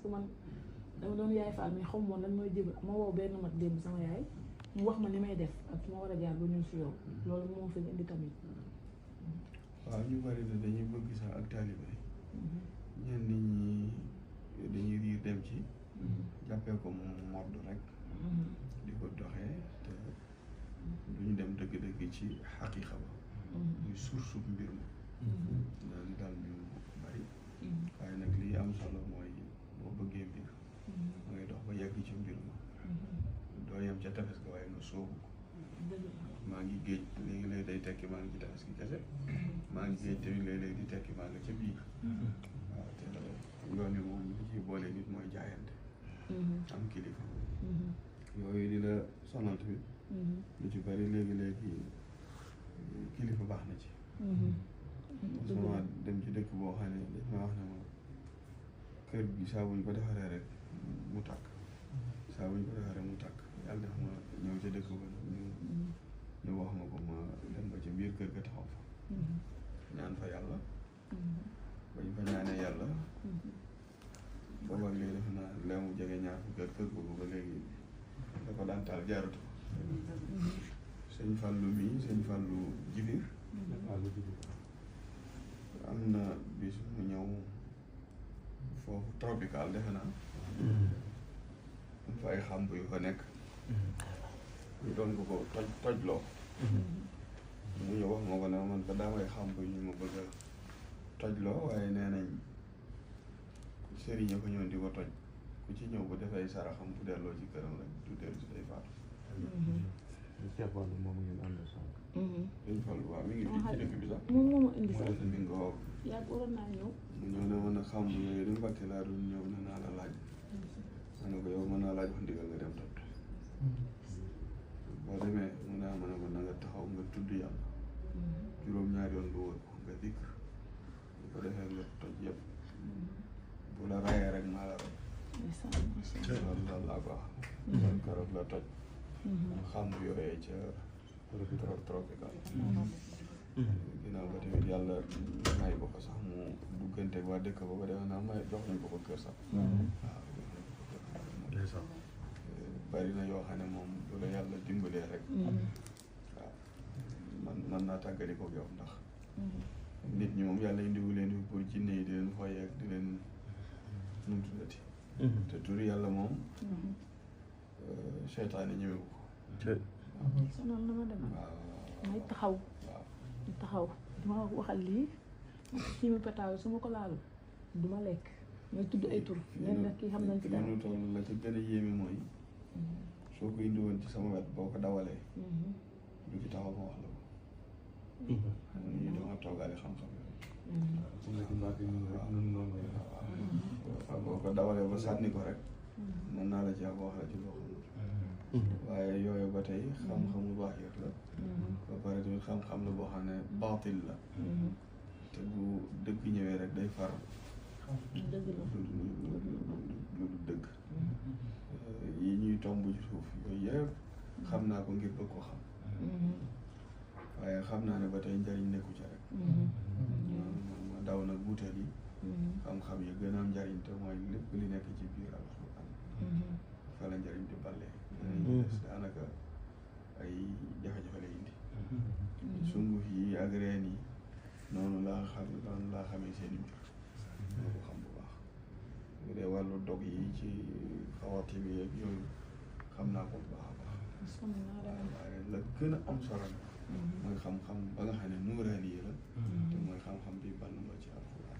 parce que man dama doon yaay faal mais xaw ma woon lan mooy jébal ma woo benn mag démb sama yaay mu wax ma ni may def ak fu ma war a jaar ba ñëw si yow loolu moo fi indi tamit. waaw ñu bari na dañuy bëgg sax ak taalibe ñenn nit ñi dañuy riir dem ci jàppee ko moom modd rek di ko doxee te duñu dem dëgg-dëgg ci xaqiiqa ba muy source mbir ma daal daal ñu bari waaye nag lii am solo mooy boo bëggee mbir ngay dox ba yegg ci mbir ma doo yem ca tefes ga waaye nga soobu ko maa ngi géej léegi-léegi day tekki maa ngi ci tefes gi kese maa ngi géej tamit léeg-léeg di tekki maa nga ca biir waaw te yoon wi moom li ciy boole nit mooy jaayante am kilifa yooyu di la sonal tamit lu ci bari léegi-léegi kilifa baax na ci sama dem ci dëkk boo xam ne dañ ma wax ne ma kër gi saa buñ ko defaree rek mu tàkk saa buñ ko defaree mu tàkk yàlla def ma ñëw ca dëkk ba ñu wax ma ko ma dem ba ca biir kër ga taxaw fa ñaan fa yàlla bañ fa ñaanee yàlla booba ak léegi defe naa lee mu jege ñaar fu kër googu ba léegi da ko daan taal jaaratu sëñ Fàllu mii sëñ Fàllu Jibir am na bis mu ñëw foofu tropical defe naa am fa ay xàmb yu fa nekk ñu doon ko tojloo mu ñëw wax ma ko ne man ko daa may xàmb yu ñu ma bëgg a tojloo waaye nee nañ sëriñ ko ñëw di ko toj ku ci ñëw bu defee saraxam bu delloo ci këram rek du dellu si day faatu moom ngeen ànd sànq. dañ fal waaw mi ngi fii ci dëkk bi sax moom moo ma indi sax mi ngi ko woo yaa waroon naa ñëw mu ñëw ne mën a xam yooyu du mbàkke laa doon ñëw ne naa la laaj ma ne ko yow mën naa laaj wax ndigal nga dem toj boo demee mu ne ma ne ko na nga taxaw nga tudd yàlla juróom-ñaari yoon nga wër ko nga dikk bu ko defee nga toj yëpp bu la rayee rek maa la ray loolu laa ko wax loolu keroog la toj xam yooyee ca tropical ginnaaw ba tamit yàlla may ko fa sax mu duggante waa dëkk ba ba defe naa may jox nañ ko ko kër sax waaw bari na yoo xam ne moom bu la yàlla dimbalee rek waaw man naa tàggali ko yow ndax nit ñi moom yàlla indiwu leen fi pour jinne yi di leen fooy ak di leen num tuddati te turi yàlla moom seytaane ñëwewu ko sonal na ma dem waaw may taxaw duma waxal lii ci mi petaaw su ma ko laalu duma lekk may tudd ay tur leen nag kii xam nañ ci dara nu toll la ca gën a yéeme mooy soo ko indi woon ci sama wet boo ko dawalee du ci taxaw ma wax la ko ñu dama toogaale xam-xam waaw boo ko dawalee ba sànni ko rek mën naa la ci wax la ci loo xam waaye yooyu ba tey xam-xamu baaxir la ba pare tamit xam-xam la boo xam ne baatil la te bu dëgg ñëwee rek day far dëgg la lu dëgg yi ñuy tomb ci suuf yooyu yëpp xam naa ko ngir bëgg ko xam waaye xam naa ne ba tey njariñ nekku ca rek ma daw nag buuteel yi xam-xam yi gën a am njariñ te mooy lépp li nekk ci biir alxuraan fa la njariñ di ballee daanaka ay jafe-jafe lay indi sunguf yi ak reen yi noonu laa xamee seen i mbir moo ko xam bu baax bu dee wàllu dog yi ci xawati bi yeeg yooyu xam naa ko bu baax a baax waaye la gën a am solo mooy xam-xam ba nga xam ne nuuraani yi la te mooy xam-xam bi bànn la ci alxuraan